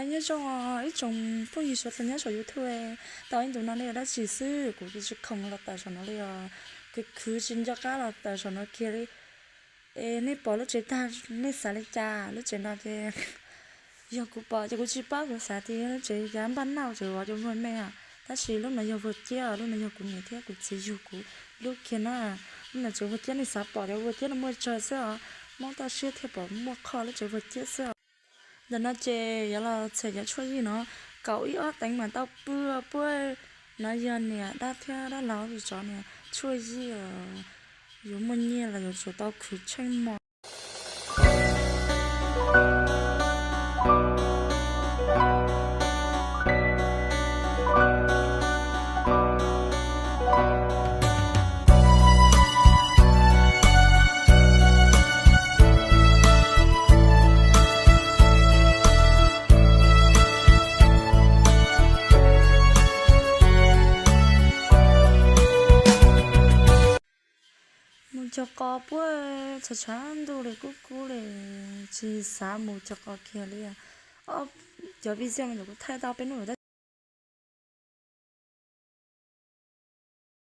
Nyob zoo ib tsoom phooj ywg sawv daws nyob saum YouTube, tau ib ntus no nej ua dab tsi xwb, kuv tsis khoom los tawm saum no li os, khwv khwv tsis nco qab los tawm saum no kiag li. Es nej pom lub tsev tag nej xav li cas? Lub tsev no ces yog kuv pom ces kuv tsis paub, kuv xav tias lub tsev yav npaj naj ces ua cov vuag me os, tab sis lub no yog vuag ciab, lub no yog kuv niam thiab kuv txiv yug kuv lub kiag na. Lub no tsev vuag ciab, nej xav pom cov vuag ciab no muaj tsawg xwb os, mob toj siab thiaj pom muaj qho lub tsev vuag ciab xwb os. Ntawm no ces yuav los txhais cov tshuaj yij no, kaum ib ob teev mas tau pw puab. No yog niam dab thiab dab laug tus tsov niam tshuaj yij, yuav muaj nyiaj los yuav tsum tau khwv tsheej mos. Mus cog qos puab, tshav tshav ntuj li kub kub li, tsis xav mus cog qos kiag li. Cov video no kuv thaij tau peb hnub